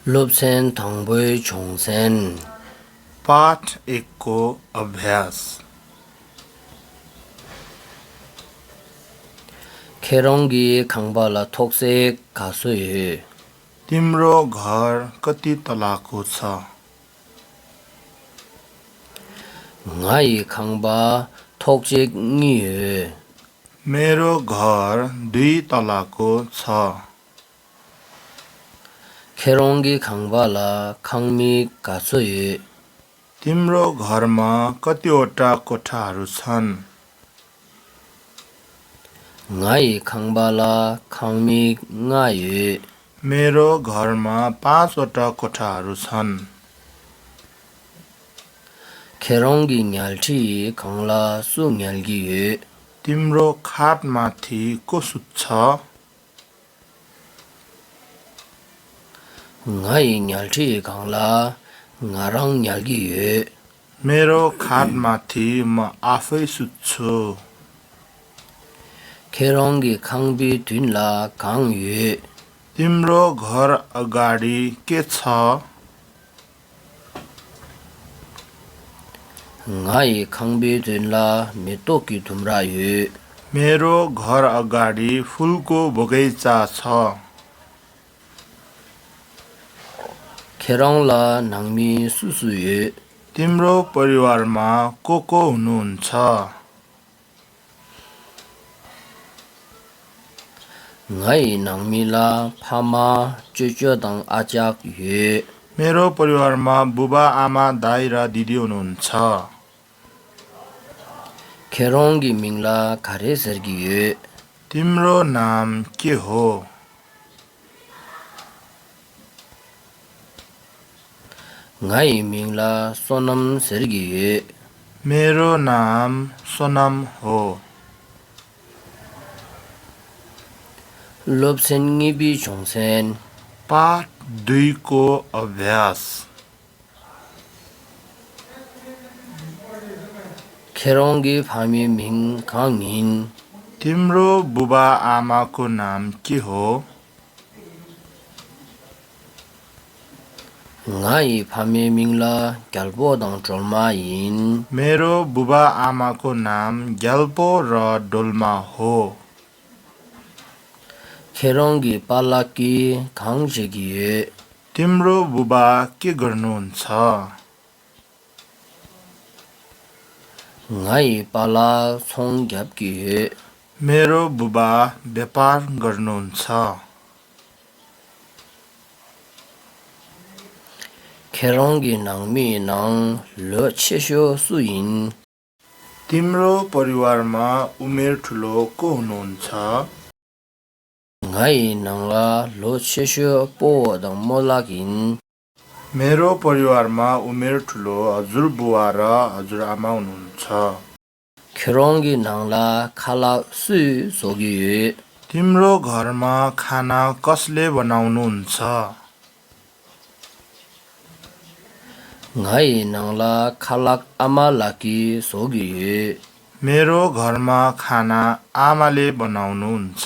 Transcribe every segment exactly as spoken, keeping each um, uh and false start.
སློབ་ཚན་དང་པོའི་སྦྱོང་ཚན། पाठ एक को अभ्यास। ཁྱེད་རང་གི་ཁང་པ་ལ་ཐོག་བརྩེགས་ག་ཚོད་ཡོད། तिम्रो घर कति तलाको छ? ང་ཡི་ཁང་པ་ཐོག་བརྩེགས་གཉིས་ཡོད། मेरो घर दुई तलाको छ। ཁྱེད་རང་གི་ཁང་པ་ལ་ཁང་མིག་ག་ཚོད་ཡོད། तिम्रो घरमा कतिवटा कोठाहरू छन्? ང་ཡི་ཁང་པ་ལ་ཁང་མིག་ལྔ་ཡོད། मेरो घरमा पाँचवटा कोठाहरू छन्। ཁྱེད་རང་གི་ཉལ་ཁྲིའི་སྒང་ལ་སུ་ཉལ་གྱི་ཡོད། तिम्रो खाटमाथि को सुत्छ? ང་ཡི་ཉལ་ཁྲིའི་སྒང་ལ་ང་རང་ཉལ་གྱི་ཡོད། मेरो खाटमाथि म आफै सुत्छु। ཁྱེད་རང་གི་ཁང་པའི་མདུན་ལ་གང་ཡོད། तिम्रो घर अगाडि के छ? ང་ཡི་ཁང་པའི་མདུན་ལ་མེ་ཏོག་གི་ལྡུམ་ར་ཡོད། मेरो घर अगाडि फूलको बगैँचा छ। ཁྱེད་རང་ལ་ནང་མི་སུ་སུ་ཡོད། तिम्रो परिवारमा को को हुनुहुन्छ? ང་ཡི་ནང་མི་ལ་ཕ་མ་ཅོ་ཅོ་དང་ཨ་ཅག་ཡོད། मेरो परिवारमा बुबा आमा दाइ र दिदी हुनुहुन्छ। ཁྱེད་རང་གི་མིང་ལ་ག་རེ་ཟེར་གྱི་ཡོད། तिम्रो नाम के हो? ང་ཡི་མིང་ལ་བསོད་ནམས་ཟེར་གྱི་ཡོད། मेरो नाम सोनाम हो। སློབ་ཚན་གཉིས་པའི་སྦྱོང་ཚན། पाठ दुईको अभ्यास। ཁྱེད་རང་གི་ཕ་མའི་མིང་གང་ཡིན། तिम्रो बुबा आमाको नाम के हो? ང་ཡི་ཕ་མའི་མིང་ལ་རྒྱལ་པོ་དང་སྒྲོལ་མ་ཡིན། मेरो बुबा आमाको नाम ग्याल्पो र डोल्मा हो। ཁྱེད་རང་གི་པཱ་ལགས་ཀྱིས་གང་བྱེད་ཀྱི་ཡོད། तिम्रो बुबा के गर्नुहुन्छ? ང་ཡི་པཱ་ལགས་ཚོང་རྒྱབ་ཀྱི་ཡོད། मेरो बुबा व्यापार गर्नुहुन्छ। ཁྱེད་རང་གི་ནང་མིའི་ནང་ལོ་ཆེ་ཤོས་སུ་ཡིན། तिम्रो परिवारमा उमेर ठुलो को हुनुहुन्छ? ང་ཡི་ནང་ལ་ལོ་ཆེ་ཤོས་སྤོ་བོ་དང་རྨོ་ལགས་ཡིན། मेरो परिवारमा उमेर ठुलो हजुरबुवा र हजुरआमा हुनुहुन्छ। ཁྱེད་རང་གི་ནང་ལ་ཁ་ལག་སུས་བཟོ་གི་ཡོད། तिम्रो घरमा खाना कसले बनाउनुहुन्छ? ང་ཡི་ནང་ལ་ཁ་ལག་ཨ་མ་ལགས་ཀྱིས་བཟོ་གི་ཡོད། मेरो घरमा खाना आमाले बनाउनुहुन्छ।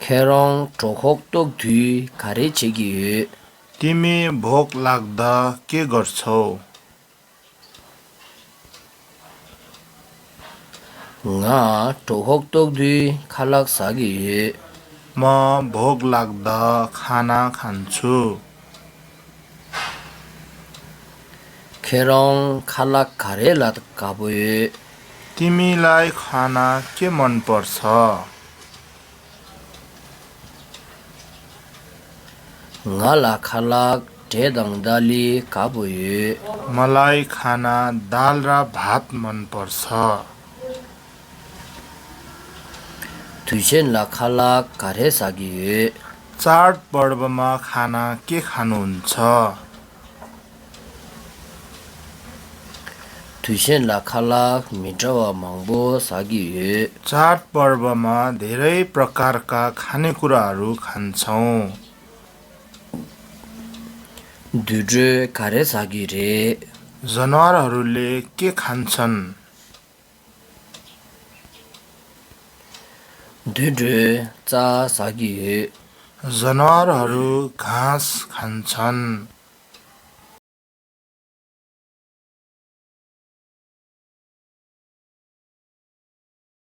ཁྱེད་རང་གྲོད་ཁོག་ལྟོགས་དུས་ག་རེ་བྱེད་ཀྱི་ཡོད། तिमी भोक लाग्दा के गर्छौ? ང་གྲོད་ཁོག་ལྟོགས་དུས་ཁ་ལག་ཟ་གི་ཡོད། म भोक लाग्दा खाना खान्छु। ཁྱེད་རང་ཁ་ལག་ག་རེ་ལ་དགའ་པོ་ཡོད། तिमीलाई खाना के मन पर्छ? ང་ལ་ཁ་ལག་འབྲས་དང་ཏ་ལི་དགའ་པོ་ཡོད། मलाई खाना दाल र भात मन पर्छ। དུས་ཆེན་ལ་ཁ་ལག་ག་རེ་ཟ་གི་ཡོད། चाडपर्वमा खाना के खानुहुन्छ? དུས་ཆེན་ལ་ཁ་ལག་མི་འདྲ་བ་མང་པོ་ཟ་གི་ཡོད། चाडपर्वमा धेरै प्रकारका खानेकुराहरू खान्छौँ। དུད་འགྲོས་ག་རེ་ཟ་གི་རེད། जनावरहरूले के खान्छन्? དུད་འགྲོས་རྩྭ་ཟ་གི་ཡོད། जनावरहरू घाँस खान्छन्।